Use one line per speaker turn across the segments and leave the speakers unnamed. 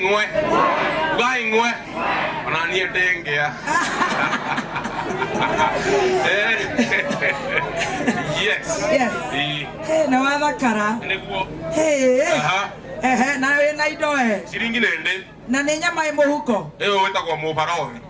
Ugai ng'we. Ugai ng'we. Ona niĩ ndĩngĩa. Yes.
Yes.
Ĩĩ.
Hey, na wathakara.
Nĩguo.
Hey.
Aha.
Ehe, na wĩna indo e.
Ciringi nĩ ndĩ.
Na nĩ nyama ĩ mũhuko.
Ĩyo wĩtagwo mũbarothi.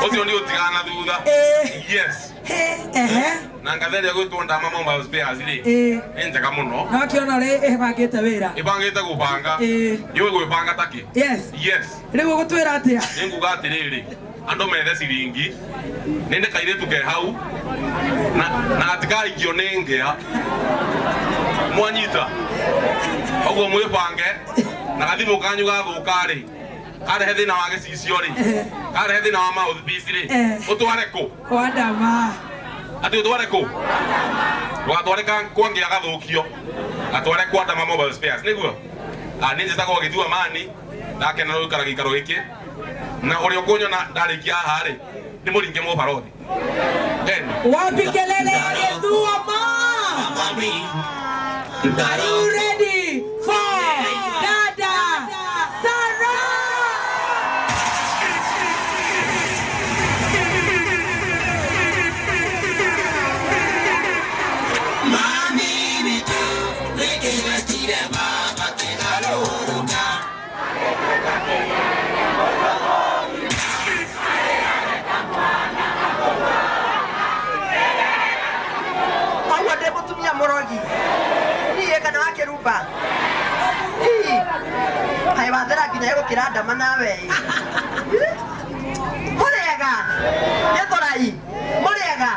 Ũcio nĩ ũtigana na thutha.
Ĩĩ.
Yes.
Hey, ehe.
Na ngatha ĩrĩa gwĩtwo Ndama Mobile Spares rĩ.
Ĩĩ.
Nĩ njega mũno.
Na wakĩona ũrĩa ĩbangĩte wĩra.
Ĩbangĩte gũbanga.
Ĩĩ.
Yũĩ gwĩbanga takĩ.
Yes.
Yes.
Rĩu ũgũtwĩra atĩa?
Nĩ nguga atĩrĩrĩ, andũ methe ciringi, nĩ ndĩ kairĩtu ke hau, na gatikaikio nĩ ngĩa. Mwanyita. Ũguo mwĩbange, na gathimũ kanyu gathũka rĩ, karehe thĩna wa gĩcicio rĩ, karehe thĩna wa mouthpiece rĩ, ũtware kũ?
Kwa Ndama.
Atĩ ũtware kũ? Ndũgatware kwa ngĩa gathũkio, gatware kwa Ndama Mobile Spares, nĩguo? Ah, niĩ njĩtagwo Gĩthua Mani, ndakena nĩ gũikara gĩikaro gĩkĩ, na ũrĩa ũkũnyona ndarĩkia haha rĩ, nĩ mũringe mũbarothi. Then,
Wapi kelele ya Gĩthua Ma? Are you ready for Dada Sarah?
Koguo ndĩ mũtumia mũrogi niĩ kana wa kĩrumba. Ii, kaĩ wathera nginya ĩgũkĩra ndama nawe ĩ. Mũrĩega gĩthũrai, mũrĩega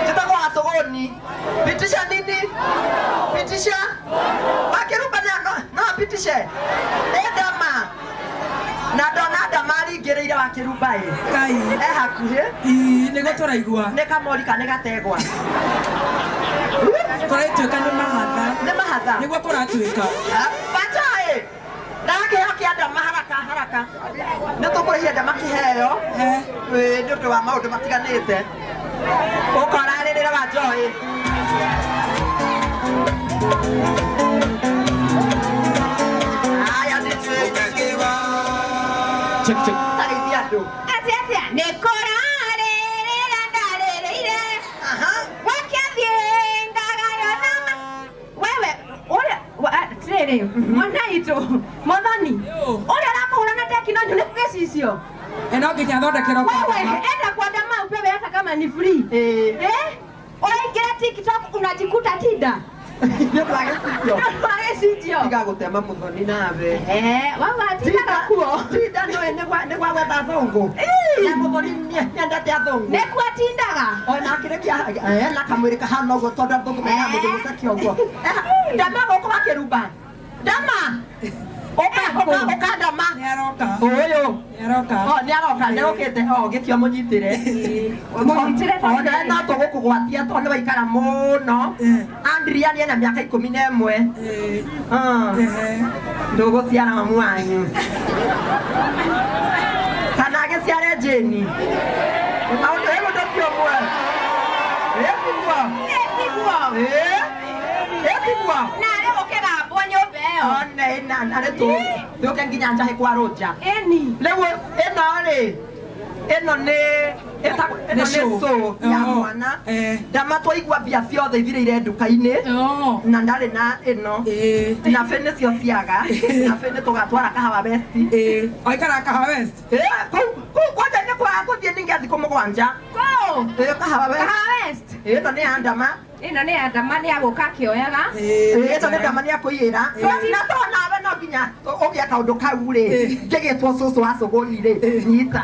njĩtagwo Gacũgũni. Pitisha nini? Pitisha wakĩrumba no apitishe ĩ ndama na ndona ndama aringĩrĩire wakĩrumba ĩ.
Ngai.
E hakuhĩ.
Ii, nĩguo tũraigua.
Nĩ kamori kana nĩ gategwa?
Kũratuĩka nĩ mahatha.
Nĩ mahatha.
Nĩguo kũratuĩka.
Bajaĩ ndakĩheo kĩa ndama haraka haraka nĩ tũkũrĩhia ndama kĩheo ĩ, nĩ ũndũ wa maũndũ matiganĩte ũkorarĩrĩra wa Joy. Aya nĩ
Check, check.
Tageithia andũ.
Atĩa atĩa? Nĩ kũrarĩrĩra ndarĩrĩire.
Aha.
Wakĩathiĩ ngagaywo na wewe ũrĩa atĩrĩrĩ mwana witũ Mwathani ũrĩa ũramũhũra na tekino nĩ gĩcicio.
Ĩ, no nginya athondekerwo kwa
Wewe
Ndama.
enda kwa Ndama upewe hata kama ni free.
Ĩĩ.
Eh? Ũraingĩra TikTok unajikuta tinda.
Nĩ ũndũ wa gĩcicio.
Nĩ ũndũ wa gĩcicio.
Tiga gũtema mũthoni nawe.
Eh, wewe atindaga kuo.
Tinda nĩũĩ nĩ gwa gwetha athũngũ. Na mũthoni nĩendete athũngũ.
Nĩkuo atindaga.
Ona akĩrĩkia na kamwĩrĩ kahana ũguo tondũ athũngũ mendaga mũndũ mũceke ũguo. Ndama gũkũ wa kĩrumba. Ndama. Ũka ũka ũka ndama.
Nĩ aroka.
Ũyũ.
Nĩ aroka.
O nĩ aroka nĩ okĩte o gĩkĩo mũnyitĩre.
Mũnyitĩre
Ona no tũgũkũgwatia tondũ nĩ waikara mũno. Andrea nĩ ena mĩaka 11.
Ĩĩ.
Ah.
Ehe.
Ndũgũciara mamu wanyu kana agĩciare Jane. Maũndũ ĩyo ũndũ ti ũmwe. Ĩ tiguo.
Tiguo.
Ĩ tiguo.
Narĩ gũkĩgambwo nyũmba ĩyo.
One na narĩ tũke nginya njahe kwa Rũnja.
Ĩni.
Rĩu ĩno rĩ ĩno nĩ ĩtagwo ĩno
Nĩ
nĩ
show.
show ya
Oh.
mwana.
Eh.
Ndama twaigua mbia ciothe ithirĩire nduka-inĩ
Oh.
na ndarĩ na ĩno.
Ĩĩ.
Na bĩ nĩcio ciaga na bĩ nĩ tũgatwara Kahawa West.
Ĩĩ. Waikaraga Kahawa West?
Ĩ, kũu kũu kwanja nĩ kwa gũthiĩ ningĩ thikũ 7.
Kũu.
Ĩ, Kahawa West.
Kahawa West.
Ĩ, ĩno nĩ ya Ndama.
Ĩno nĩ ya Ndama nĩ agũka akĩoyaga.
Ĩĩ.
Ĩ, ĩno nĩ Ndama nĩ akũiyĩra. Na to nawe no nginya ũgĩe kaũndũ kau rĩ, ngĩgĩtwo cũcũ wa cũgũni rĩ, nyita.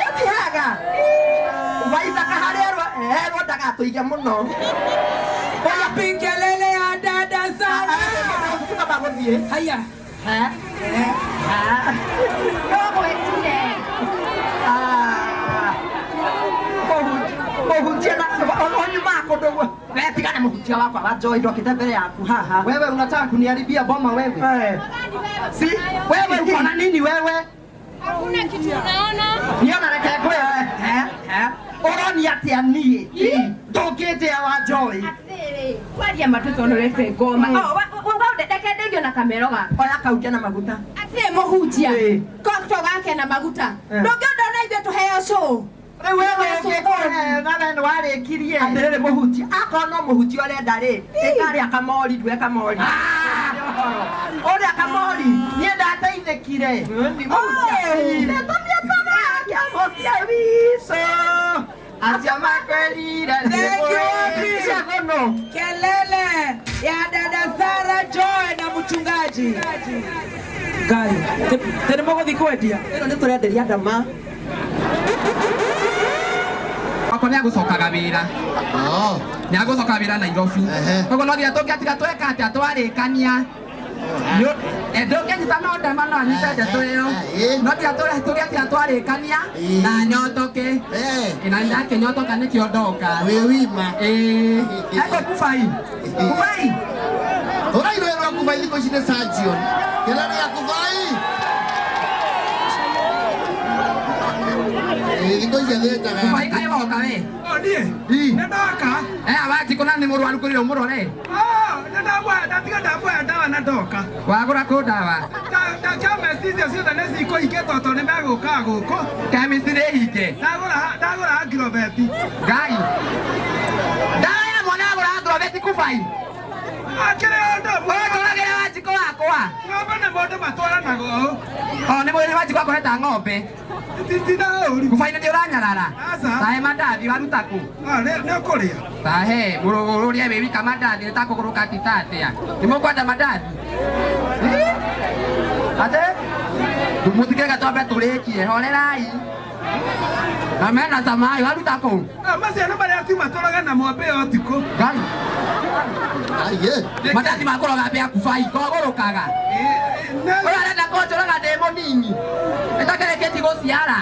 Ĩtihaga. Waithaka harĩa erwo ndagatũige mũno.
Wapi kelele ya Dada Sarah?
Kaba gũthiĩ.
Haya.
Ndũgwĩtire.
Mũhunjia na onyumaga kũndũ guo. We tigana mũhunjia wakwa wa Joy ndokĩte mbere yaku haha.
Wewe unataka kuniharibia boma wewe.
Eh. Si
Wewe uko na nini wewe?
Hakuna kitu unaona.
Niona reke ngwĩre. Eh, eh. Ũronia atĩa niĩ? Ndũngĩndĩa wa Joy.
Atĩrĩrĩ. Kwaria matutonorete ngoma. Ndeke na kamero gaka.
Oya kaunja na maguta.
Atirĩ mũhunjia.
Ĩĩ.
Kokto gake na maguta.
Eh.
Ndũngĩenda ona ithuĩ tũheo show.
Rĩu wewe ũngĩkũhe nawe nĩ warĩkirie.
Atĩrĩrĩ mũhunjia, akorwo no mũhunjia ũrenda rĩ, ĩkarĩa kamori ndue kamori. Ũrĩa kamori, niĩ ndateithĩkire. Nĩ mũhunjia. Acio makwĩrire
Thank you, Abby.
mũno.
Kelele ya dada Sara Joy na mchungaji. Ngai, tene mũgũthiĩ kwendia.
Ĩno nĩ tũrenderia ndama.
Wakwa nä agåcokaga wä ra nä agåcoka wä ra Nairobi koguo no nginya tå ngĩatiga tweka atä twarä kania ndå ngä nyita no ndama no anyite ndeto ä yo no nginya tå gä atiga twarä kania na nyotoke na ndakä nyotoka nä kä o ndoka
Wĩ wima.
eko kubai kubai
Ũrairwo kubai thikũ ici nĩ surgeon. Kelele ya kubai. Thikũ ici athĩnjaga.
kubai kaä woka we
O niĩ nĩ ndoka.
Wanjikå na nä må rwaru kå rä å må rore
Nĩ ndamwoya ndatiga ndamwoya ndawa na ndoka.
wagå ra kå ndawa
Chemist icio ciothe nĩ cikũhingĩtwo tondũ nĩ megũkaga gũkũ.
Chemist nĩ hinge.
Ndagũra Agrovet.
Ngai. Ndawa ya mwana agũra Agrovet kubai.
Akĩrĩ ũndũ.
Ũtũragĩra Wanjikũ wakwa.
Ng'ombe na mũndũ matwaranaga ũũ.
O nĩ mũrĩ Wanjikũ akoreta ng'ombe.
Tindaga ũru.
Kubai nĩ ũranyarara.
Aca.
Tahe mandathi waruta kũ?
Nĩ ũkũrĩa.
Tahe mũrũrũrie wĩ wika mandathi nĩ takũgũrũka tita atĩa. Nĩ mũkwenda mandathi? Ate? Mũtikĩreke twambe tũrĩkie horerai. Na mena samai waruta kũ?
Macio nĩ marĩa tiuma tũroge namo mbĩa ũtukũ.
Ngai. Mandathi makũroga mbĩa kubai kogũrũkaga. Ũyũ arenda kũnjũraga ndĩ mũnini. Ĩtakĩrĩkĩtie gũciara.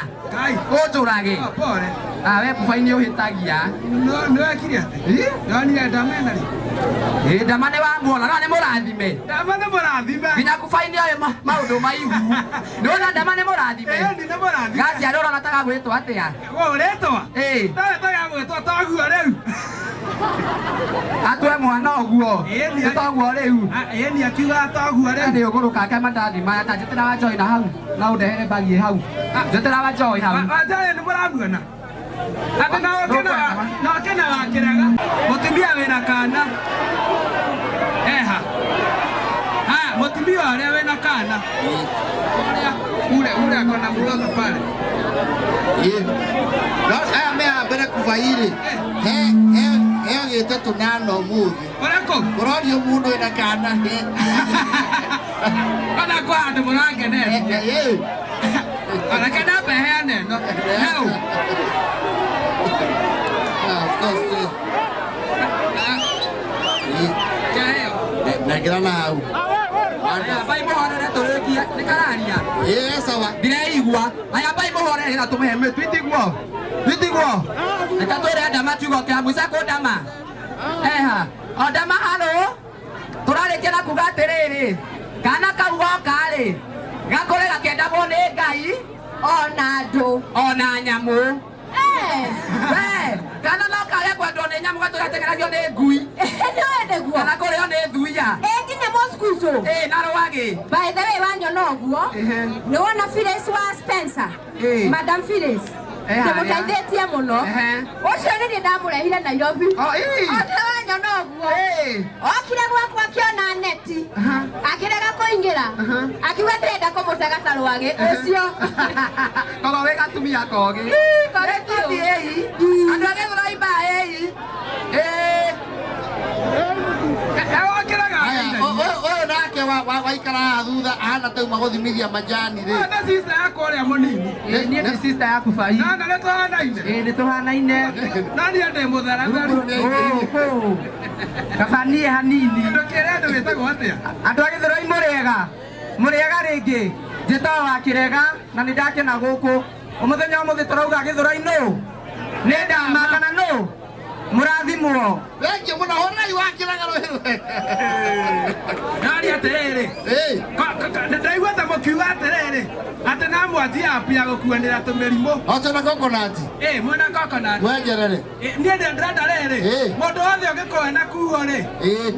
Ũnjũrage.
Pole.
We kubai nĩ ũhĩtagia.
Nĩ wekire atĩ? Ndonire ndama ĩno rĩ.
Ĩ ndama nĩ wamuona no nĩ mũrathime.
Ndama nĩ mũrathime.
Nginya kubai nĩ oĩ maũndũ maihu. Nĩ wona ndama nĩ mũrathime.
Ĩni nĩ mũrathime.
Gaciarwo ũrona ta gagwĩtwo atĩa?
Wo ũretwa?
Ĩ.
Ndawe ta gagwĩtwo toguo rĩu.
Atwe mwana ũguo. Nĩ toguo rĩu.
Ĩni akiuga toguo rĩu.
Nĩ ũgũrũka mandathi maya ta njĩtĩra wa Joy na hau. Na ũndehere bagi hau. Njĩtĩra wa Joy hau.
Wa Joy nĩ mũramuona? Atĩ na ũkĩna wa kĩrega. Mũtumia wĩna kana. Eha. Haya, mũtumia ũrĩa wĩna kana. Ũrĩa ule ule akona mtoto pale.
No aya me haha mbere kubai rĩ, he he agĩte tũnana ũmũthĩ.
Ũrĩkũ?
Kũrorio mũndũ wĩna kana.
Ona kwa andũ mũrangenetie. Reke nambe heane ĩno. Heu.
Of course. Nengera na hau.
Aya mbai mũhorere tũrĩkie nĩ kararia.
Ĩ sawa.
Ndireigua. Aya mbai mũhorere na tũmũhe mĩtu itiguo. Itiguo. Reke twĩre ndama kiugo kĩa mũico kũ ndama. Eha. O ndama haro. Tũrarĩkia na kuga atĩrĩrĩ. Kana kau goka rĩ. Gakũre gakĩendagwo nĩ Ngai.
Ona andũ.
Ona nyamũ. We, kana no kage kwendwo nĩ nyamũ gatũgateng'eragio nĩ ngui.
Nĩ wende guo.
Kana kũrĩo nĩ thuya.
Ĩ nginya mosquito.
Ĩ na rwagĩ.
By the way wanyona ũguo. Nĩ wona Phyllis wa Spencer. Madam Phyllis. Ndĩmũteithĩtie mũno. Ũcio nĩ niĩ ndamũrehire Nairobi. Ona wanyona ũguo. Okire gwakwa akĩona neti. Akĩrega kũingĩra. Akiuga ndĩrenda kũmũtega ta rwagĩ ũcio.
Koguo wĩ gatumia kogĩ.
Kogĩ biũ.
Andũ a Gĩthũrai mbaĩ.
Ũyũ nake waikara haha thutha ahana tauma gũthimithia majani rĩ.
Nĩ sister yakwa ũrĩa mũnini.
Niĩ nĩ sister yaku bai.
Na nĩ tũhanaine.
Ĩ nĩ tũhanaine.
Na niĩ ndĩ mũtharatharu.
Kaba niĩ hanini.
Ndũkĩre andũ wĩtagwo atĩa?
Andũ a Gĩthũrai mũrĩega. Mũrĩega rĩngĩ. Njĩtagwo wa Kĩrega na nĩ ndakena gũkũ. Ũmũthenya ũmũthĩ tũrauga Gĩthũrai nũ? Nĩ ndama kana nũ? Mũrathimwo.
Thengiũ mũno hũrai wa Kĩrega rũhĩ rwega.
Ndaria atĩrĩrĩ. Ndaigua ta mũkiuga atĩrĩrĩ. Atĩ na mwanjikũ Tie up ya gũkuanĩra tũmĩrimũ.
O tena coconut.
Ĩ mwĩna coconut.
Wenjerere.
Niĩ ndĩrenda rĩrĩ, mũndũ wothe ũngĩkorwo ena kuo rĩ,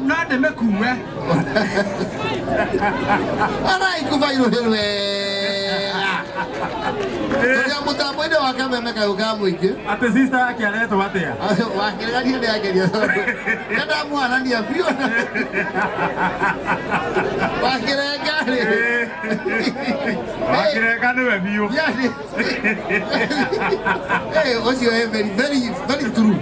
no ndĩmĩkue.
Araikuba iruhĩ wega. Tũrĩa mũtambo-inĩ wa kameme kayũ ka mũingĩ.
Atĩ sister yake aretwo atĩa?
Wakĩregania nĩ ageria tondũ nĩndamũhanania biũ. Wakĩrenga rĩ.
Wakĩrenga nĩwe biũ.
Yani. Ũcio very very very true.